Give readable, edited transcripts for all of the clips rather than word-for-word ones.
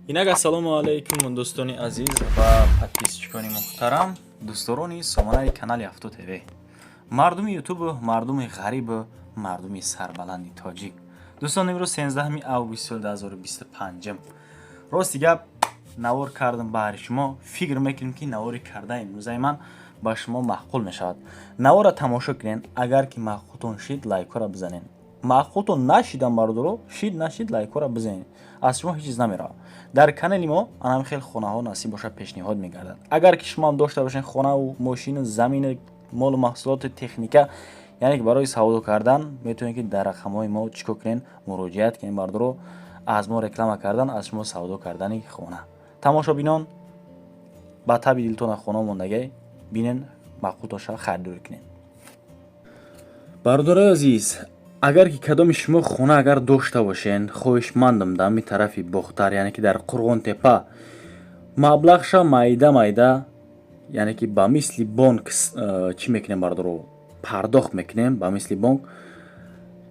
Инак, ассалому алайкум, дӯстони азиз ва подписчикони муҳтарам, дӯстдорони сомонаи канали Авто ТВ, мардуми Ютубу мардуми ғарибу мардуми сарбаланди тоҷик. Дӯстон, имрӯз 13 август соли 2025. Рости гап, навор кардам баҳри шумо. Фикр мекунем, ки навори кардаи имрӯзаи ман ба шумо маъқул мешавад. Наворро тамошо кунед, агар ки маъқултон шид, лайкҳоро бизанед. Маъқултон нашидам, бародаро, шид нашид, лайкҳоро бизанед, аз шумо ҳеҷ чиз намеравад. Дар канали мо анам хел хонаҳо насиб бошад, пешниҳод мегардад. Агар ки шумоам дошта бошед хонаву мошину замину молу маҳсулоти техника, яъне ки барои савдо кардан, метавонед, ки дар рақамҳои мо чӣ кор кунед? Муроҷиат кунед, бародаро. Аз мо реклама кардан, аз шумо савдо кардани хона. Тамошобинон, ба таби дилтона хона мондагай бинен, маъқултон шавад, харидорӣ кунед. Бародарои азиз, агар ки кадоми шумо хона агар дошта бошен, хоҳишмандам, дар ҳамин тарафи Бохтар, яъне ки дар Қурғонтепа, маблағша майда майда, яъне ки ба мисли бонк чӣ мекунем, бародаро, пардохт мекунем ба мисли бонк.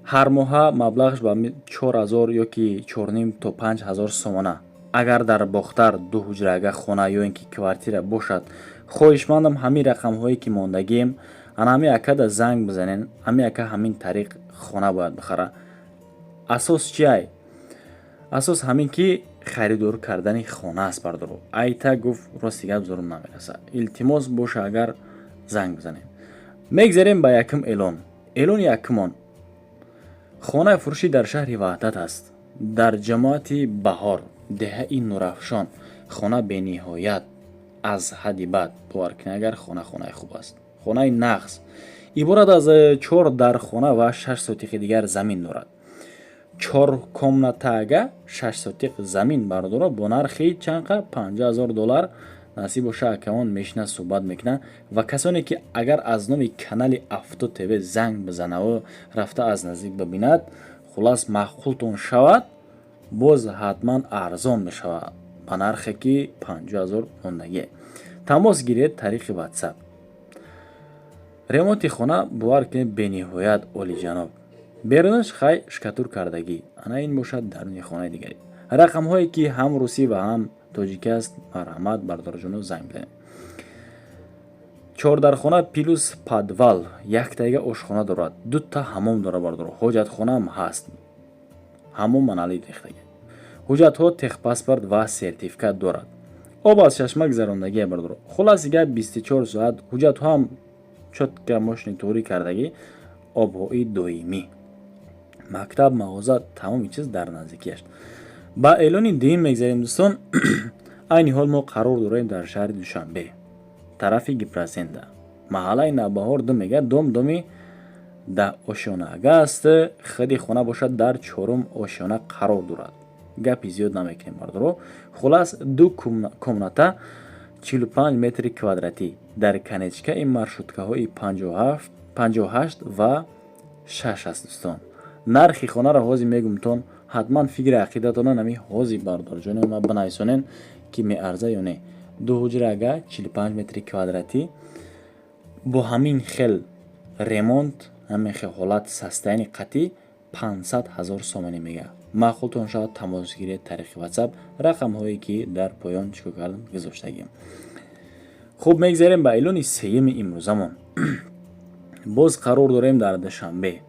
Ҳар моҳа маблағаш ба 4000 ё ки 4,5 то 5000 сомона. Агар дар Бохтар ду ҳуҷрага хона ё ин ки квартира бошад, хоҳишмандам, ҳамин рақамҳое ки мондагием, ана ҳамин акада занг бизанен. Ҳамин ака ҳамин тариқ хона бояд бихара. Асос чи ай? Асос ҳамин ки харидор кардани хона аст, бародаро. Айта гуфт, рости гап, зурум намерасад. Илтимос боша, агар занг бизанем. Мегзарем ба якум эълон. Эълони якумон: хонаи фурӯшӣ дар шаҳри Ваҳдат аст, дар ҷамоати Баҳор, деҳаи Нурафшон. Хона бениҳоят аз ҳадди бад, бовар кунед, агар хона хонаи хуб аст, хонаи нағз. Иборат аз чор дархона ва 6 сотиқи дигар замин дорад. Чор комнатага, 6 сотиқ замин, бародаро, бо нархи чанқа? 50 000 доллар. Насиб боша, акамон мешинад, суҳбат мекунад. Ва касоне ки агар аз номи канали Авто ТВ занг бизанаву рафта аз наздик бибинад, хулас, маъқултон шавад, боз ҳатман арзон мешавад. Ба нархе ки 50 000 мондагие, тамос гиред тариқи Ватсап. Ремонти хона, бовар кунед, бениҳоят олиҷаноб. Берунаш хай штукатур кардагӣ. Ана ин бошад даруни хонаи дигаре. Рақамҳое ки ҳам русӣ ва ҳам тоҷикӣ аст, марҳамат, бародарҷоно, занг бизанед. Чордархона плюс подвал, яктаига ошхона дорад, дута ҳамом дорад, бародаро, ҳоҷатхонаам ҳаст, ҳамом маналӣ рехтагӣ. Ҳуҷҷатҳо техпаспорт ва сертификат дорад. Об аз чашма гузарондагия, бародаро. Хулоси гап, 24 соат. Ҳуҷҷатҳоам чётко, мошини туғрӣ кардагӣ. Обҳои доимӣ, мактаб, мағоза, тамоми чиз дар наздикиаш. Ба эълони дуюм мегзарем, дӯстон. Айни ҳол мо қарор дорем дар шаҳри Душанбе, тарафи Гипроцентр, маҳаллаи Навбаҳор ду мега дом, доми 10 ошёнаага аст. Худи хона бошад, дар чорум ошёна қарор дорад. Гапи зиёд намекунем, бародаро. Хулас, ду комната, 45 метри квадратӣ, дар конечкаи маршруткаҳои 58 ва 6 аст. Дӯстон, нархи хонаро ҳозир мегумтон. Ҳатман фикри ақидатона нами ҳозир, бародарҷоне, ма бинависонен, ки меарза ё не. Ду ҳуҷрага, 45 метри квадратӣ, бо ҳамин хел ремонт, ҳамин хел ҳолат, состояние қатъӣ 500 ҳазор сомонӣ мега. Маъқултон шавад, тамос гиред тариқи Ватсап, рақамҳое ки дар поён чикор кардам, гузоштагим. Хуб, мегзарем ба эълони сеюми имрӯзамон. Боз қарор дорем дар Душанбе.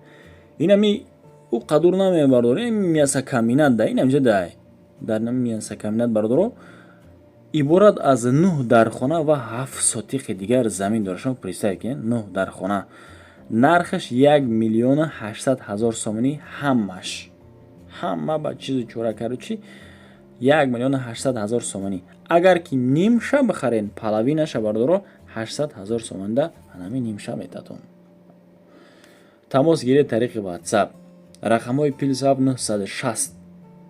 Инами ӯ қадур намебардорем, мясокомбинат да инамҷа дай дар мясокомбинат, бародаро. Иборат аз нӯҳ дархона ва 7 сотиқи дигар замин дорад. Шумо представь кунед, нӯҳ дархона, нархаш 1 800 000 сомонӣ. Ҳамаш, ҳама ба чизу чора, короче, 1 800 000 сомонӣ. Агар ки нимша бихарен, половинаша, бародаро, 800 000 сомонида анами нимша метатон. Тамос гиред тариқи Ватсап, рақамҳои +7 960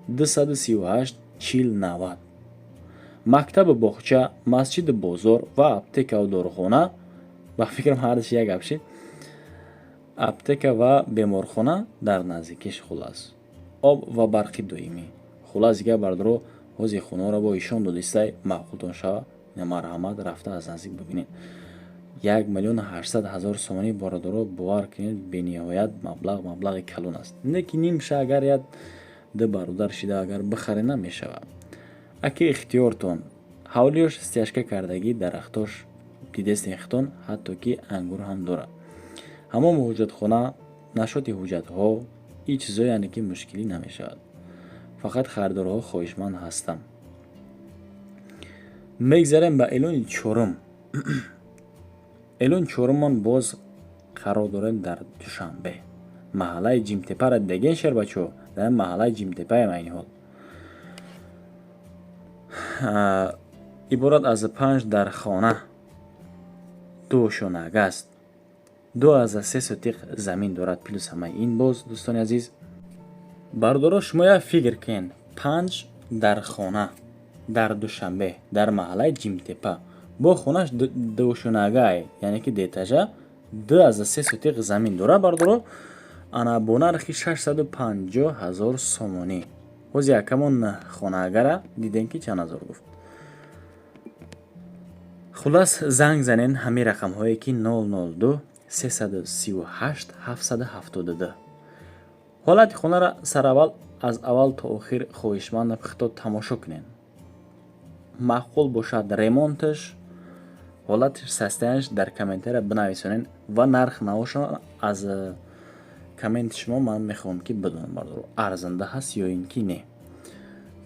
238 40 90. Мактабу боғча, масҷиду бозор ва аптекаву дорухона, ба фикрам, ҳардаш як гап шид, аптека ва беморхона дар наздикиш. Хулас, об ва барқи доимӣ. Хулас дигар, бародаро, ҳозир хонаро бо ишон додистай. Маъқултон шава, марҳамат, рафта аз наздик бибинед. 1 800 000 сомонӣ, бародаро, бовар кунед, бениҳоят маблағ, маблағи калон аст. Не ки нимша агар як ду бародар шида агар бихаре, намешавад. Аки ихтиёртон, ҳавлиёш стяжка кардагӣ, дарахтош дидестен хитон, ҳатто ки ангур ҳам дорад. Ҳамому ҳуҷҷатхона, нашоти ҳуҷҷатҳо, ин чизо, яъне ки мушкилӣ намешавад. Фақат харидорҳо хоҳишманд ҳастам. Мегзарем ба эълони чорум. Эълони чорумон боз қарор дорем дар Душанбе, маҳаллаи Ҷимтепара. Дидагин, шербачо, дар маҳаллаи Ҷимтепаем айни ҳол. Иборат аз панҷ дар хона, ду ошёнага аст, 2,3 сотиқ замин дорад. Плюс ҳамаи ин боз, дӯстони азиз, бародаро, шумо як фикр кунед: панҷ дар хона дар Душанбе, дар маҳаллаи Ҷимтепа, бо хонаш дуошёнагае, яъне ки дуэтажа, 2,3 сотиқ замин дорад, бародаро, ана бо нархи 650 000 сомонӣ. Ҳози якамон хонаагара дидем, ки чанд ҳазор гуфт. Хуллас, занг занен ҳамин рақамҳое ки 002 338 772. Ҳолати хонара сараввал аз аввал то охир хоҳишмандам, хито тамошо кунед. Маъқул бошад ремонташ, ҳолатиш, состояние ш, дар комментария бинависонед ва нарх навошон аз комменти шумо ман мехоҳам ки бидонам, бардоро, арзанда ҳаст ё ин ки не.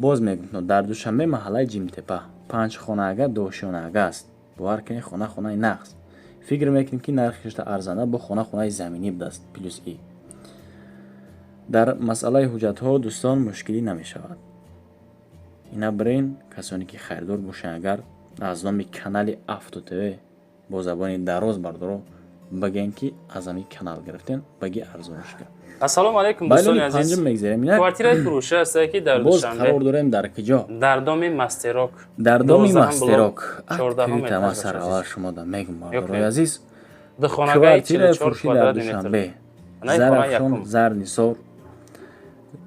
Боз мегӯям, дар Душанбе, маҳаллаи Ҷимтепа, панҷ хонаага, дуошёнаага аст. Бовар кунед, хона хонаи нағз. Фикр мекунем, ки нархи шта арзанда, бо хона хонаи заминӣ будааст. Плюс и дар масъалаи ҳуҷҷатҳо, дӯстон, мушкилӣ намешавад. Ина бирен, касоне ки харидор бошанд, агар аз номи канали Авто ТВ бо забони дароз, бардоро, бигӯем, ки аз ҳамин канал гирифтем, баги арзонш кард. Ассалому алайкум, дӯстони азиз. Панҷум мегзарем. Квартираи фурӯшӣ ҳастае, ки дар Боз Душанбе, қарор дорем дар куҷо? Дар доми Мастерок. Дар доми 12-ум Мастерок. блок, 14-ум Открыто ман этаж. сараввал шумо да мегум, бардорои Ёк. азиз. Духонагаи Квартираи 44 фурӯшӣ дар квадрат метр. Душанбе, Хонаи хонаи Зарафшон, якум. Зарнисор,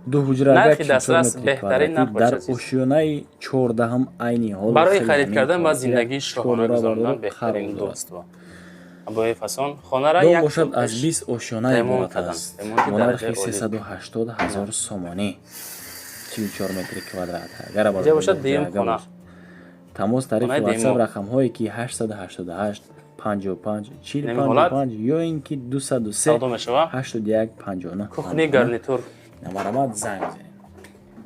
ду ҳуҷрага, Нархи 44 дастрас, метри беҳтарин квадратӣ, нарх, дар бача азиз. ошёнаи 14-ум айни ҳол. Барои хеле харид ҳамин кардан ва квартира зиндагии шоҳона чор гузарондан баробар беҳтарин қарор дорад. дӯст бо фасон хонара Дом як бошад сол аз пеш 20 ошёна ремонт иборат карданд. аст. Ремонти Бо нархи дараҷаи олӣ. 380 000 сомонӣ, 44 метри квадрат. Агар Инҷа бошад дуюм хона. Тамос тариқи Хонаи WhatsApp, дуюм. рақамҳое ки 888 55 Неми ҳолат 455 ё ин ки 203 савдо мешавад. 81 59. Кухни, гарнитур. Марҳамат, занг бизанед.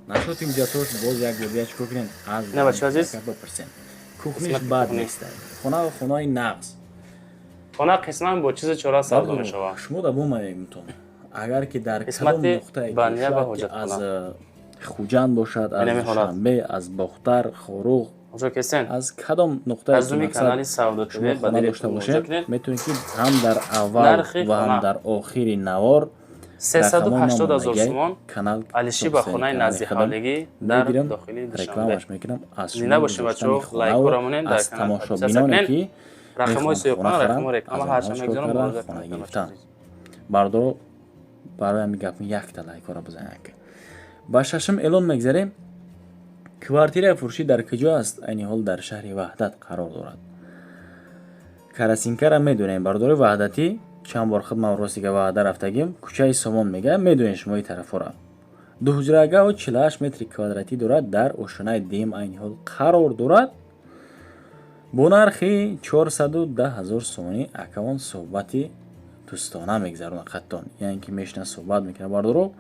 Нашоти ҳуҷҷатҳош боз як бор дигар чикор кунед, аз Не, бачаҳо азиз. бипурсем. Кухниш Қисмати бад кухни. нест, хона хонаи нағз. Хона қисман бо чизу чора савдо мешавад. Шумо да бо мегумтон, агар ки дар кадом Қисмати нуқтае ки бания ва шояд ки аз ҳоҷатхона. Хуҷанд бошад, аз Инами ҳолат. Душанбе, аз Бохтар, Хоруғ, Ҳоҷо кесен. аз кадом нуқтае Аз ки думи мақсад канали Савдо шумо ТВ ба хона дили дошта худ бошед, муроҷиат кунед. метавонед, ки ҳам дар аввал Нархи ва ҳам хона дар охири навор 380 000 сомон. Канал Алиши ба хонаи назди ҳавлигӣ дар мегирам, дохили Душанбе. рекламаш мекунам аз Зинда шумо бошед, гузоштани бачаҳо, хонаву лайкҳоро монед, дар аз канал подписаться тамошобиноне кунед. ки Рақамҳои мехоҳанд соҳибхона, хона рақамҳои харанд, реклама аз ҳарча онҳо чикор мегузорам, кардан, муроҷиат хона кунед, гирифтан. бачаҳо азиз. Бардоро, барои ҳамин гап якта лайкҳоро бизанед. Ба шашум эълон мегзарем. Квартираи фурӯшӣ дар куҷо аст? Айни ҳол дар шаҳри Ваҳдат қарор дорад. Карасинкара медонем, бардори Ваҳдатӣ, чанд бор худ ман ростига Ваҳда рафтагим, кӯчаи Сомон мега, медонем шумо ин тарафҳоро. Дуҳуҷрагаҳо 48 метри квадратӣ дорад, дар ошёнаи дуюм айни ҳол қарор дорад, бо нархи 410 ҳазор сомонӣ. Акавон суҳбати дӯстона мегзаронад қаттон, яъне ки мешинад, суҳбат мекунад, бардоро,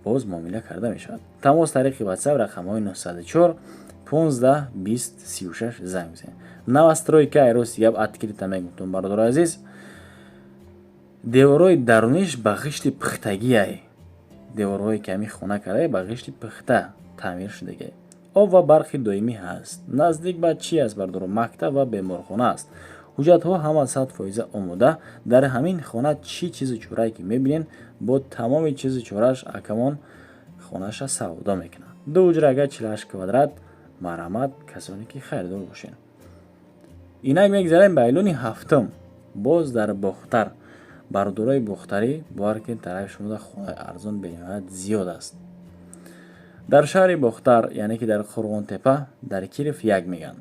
боз муомила карда мешавад. Тамос тариқи WhatsApp, рақамҳои 904 15 20 36 занг бизанед. Новостройка, рости гап, открыто мегуфтум, бародари азиз, деворҳои даруниш ба ғишти пухтагиай, деворҳое ки ҳамин хона кардае, ба ғишти пухта таъмир шудагиай. Об ва барқи доимӣ ҳаст. Наздик ба чӣ аст, бардоро? Мактаб ва беморхона аст. Ҳуҷҷатҳо ҳама 100% омода. Дар ҳамин хона чӣ чизу чорае ки мебинед, бо тамоми чизу чорааш акамон хонаша савдо мекунад. Ду ҳуҷрага, 48 квадрат. Марҳамат, касоне ки харидор бошед. Инак мегзарем ба эълони ҳафтум. Боз дар Бохтар. Бародарои бохтарӣ, бовар кунед, тарафи шумо хонаи арзон бениҳоят зиёд аст. Дар шаҳри Бохтар, яъне ки дар Қурғонтепа, дар Киров як мегӯянд.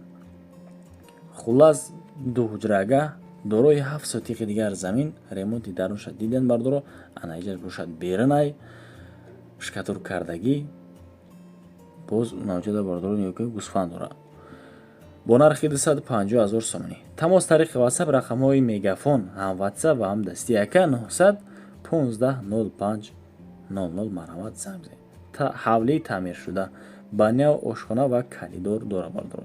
Хуллас, ду ҳуҷрага, дорои 7 сотиқи дигар замин. Ремонти дарунша диден, бардоро, ана иҷаш бошад берунай штукатур кардагӣ. Боз навҷада, бардоро, нигоҳ кунед, гӯсфанд дорад бо нархи 250 ҳазор сомонӣ. Тамос тариқи Ватсап, рақамҳои Мегафон, ҳам Ватсап ва ҳам дасти яка 915 05 00, марҳамат, занг бизанед. Ҳавлии таъмиршуда, баня, ошхона ва коридор дорад, бардоро.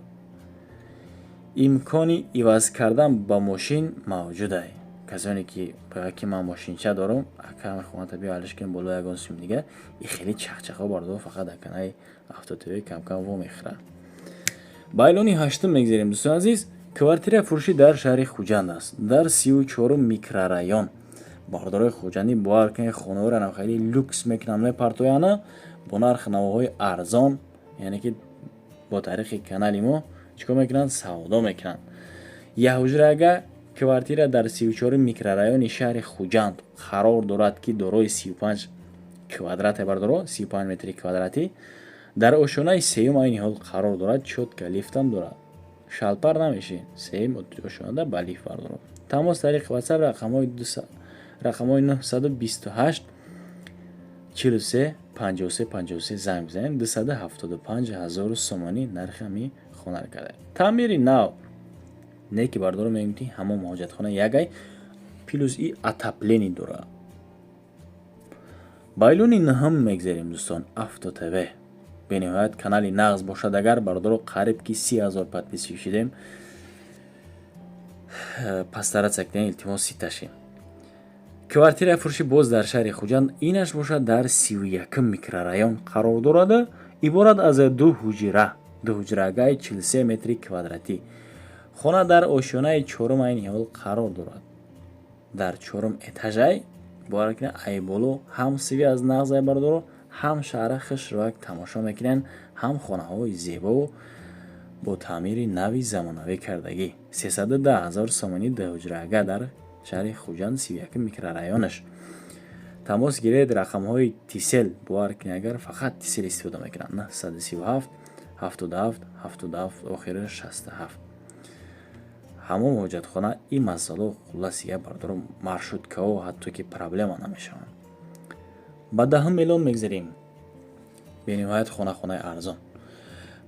Имкони иваз кардан ба мошин мавҷудай. Касоне ки бояд ки ман мошинча дорам, ака, мехоҳанд биё алиш кунем боло ягон сум дига. И хеле чахчахо, бардоро, фақат дар канали Авто ТВ камкам вомехӯрад. Ба эълони ҳаштум мегзарем, дӯстони азиз. Квартира фурӯшӣ дар шаҳри Хуҷанд аст, дар 34-ум микрорайон. Бардорои хуҷандӣ, бовар кунед, хонаҳоро нам хеле люкс мекунанд, мепартояна бо нархи навоҳои арзон, яъне ки бо тариқи канали мо чӣ кор мекунанд? Савдо мекунанд. Якҳуҷрага квартира дар 34-ум микрорайони шаҳри Хуҷанд қарор дорад, ки дорои 35 квадрате, бардоро, 35 метри квадратӣ, дар ошёнаи сеюм айни ҳол қарор дорад. Чётко лифтам дорад, шалпар намешӣ, сеюм ошёнада ба лифт, бардоро. Тамос тариқи Ватсап, рақамҳои 928 43 53 53 занг бизанед. 275 ҳазору сомонӣ нархи ҳамин хонара карда, таъмири нав не ки, бардоро, мегӯем, ки ҳамон ҳоҷатхона ягай плюс и отопление дорад. Ба эълони нӯҳум мегзарем, дӯстон. Авто ТВ бениҳоят канали нағз бошад. Агар, бардоро, қариб ки 30 ҳазор подписчик шидем, постараться кунем, илтимос, ситашем. Квартираи фурӯшӣ боз дар шаҳри Хуҷанд, инаш бошад дар 31-м микрорайон қарор дорад. Иборат аз ду ҳуҷра, ду ҳуҷрагаи 43 метри квадратӣ. Хона дар ошёнаи чорум айни ҳол қарор дорад, дар чорум этажай. Бовар кунед, ай боло ҳам связь нағзай, бардоро, ҳам шаҳра хушрӯяк тамошо мекунанд, ҳам хонаҳои зебову бо таъмири нави замонавӣ кардагӣ. 310 ҳазор сомонӣ ду ҳуҷрага дар шаҳри Хуҷанд, 31-м микрорайонаш. Тамос гиред, рақамҳои Тисел. Бовар кунед, агар фақат Тисел истифода мекунанд, 937 77 77, охири 67. Ҳамон ҳоҷатхона и масъало. Хуллас, бардоро, маршруткаҳо ҳатто ки проблема намешаванд. Ба даҳум эълон мегзарем. Бениҳоят хона, хонаи арзон.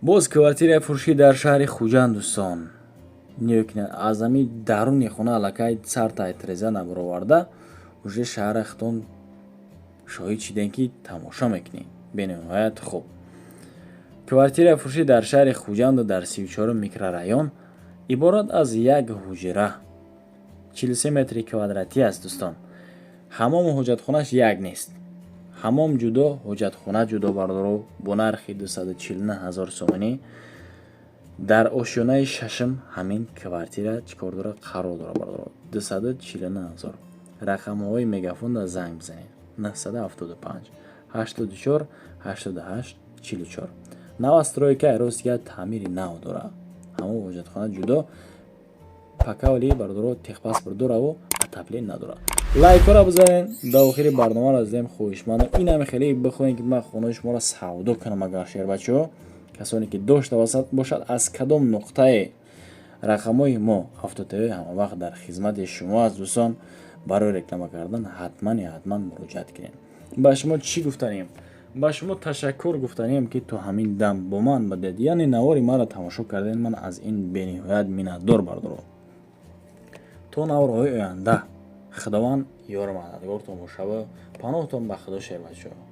Боз квартираи фурӯшӣ дар шаҳри Хуҷанд, дӯстон. Нигоҳ кунед, аз ҳамин даруни хона аллакай сартай треза набароварда, уже шаҳра хитон шоҳид шидем, ки тамошо мекунем. Бениҳоят хуб. Квартираи фурӯшӣ дар шаҳри Хуҷанду дар 34-ум микрорайон иборат аз як ҳуҷра, 43 метри квадратӣ аст, дӯстон. Ҳамому ҳоҷатхонаш як нест, ҳамом ҷудо, ҳоҷатхона ҷудо, бардоро, бо нархи 249 ҳазор сомонӣ дар ошёнаи шашум ҳамин квартира чӣ кор дорад? Қарор дорад, бардоро. 249 ҳазор. Рақамҳои Мегафонда занг бизанед: 975 84 88 44. Новостройка, ростига, таъмири нав дорад. Ҳамон ҳоҷатхона ҷудо. Пока вале, бардоро, техпаспорт дораву отопление надорад. Лайкҳоро бизанед. Дар охири барномаро зем хоҳишмандам, инаме хеле бихоҳем, ки ман хонаи шуморо савдо кунам. Агар, шербачаҳо, касоне ки дошта бошад, аз кадом нуқтае, рақамҳои мо, Авто ТВ ҳамавақт дар хизмати шумо аст, дӯстон. Барои реклама кардан ҳатман ҳатман муроҷиат кунед. Ба шумо чӣ гуфтанем? Ба шумо ташаккур гуфтанем, ки то ҳамин дам бо ман будед, яъне навори маро тамошо кардед. Ман аз ин бениҳоят миннатдор, бардоро. То наворҳои оянда Худованд ёру мададгортон бошава. Паноҳтон ба Худо, шербачаҳо.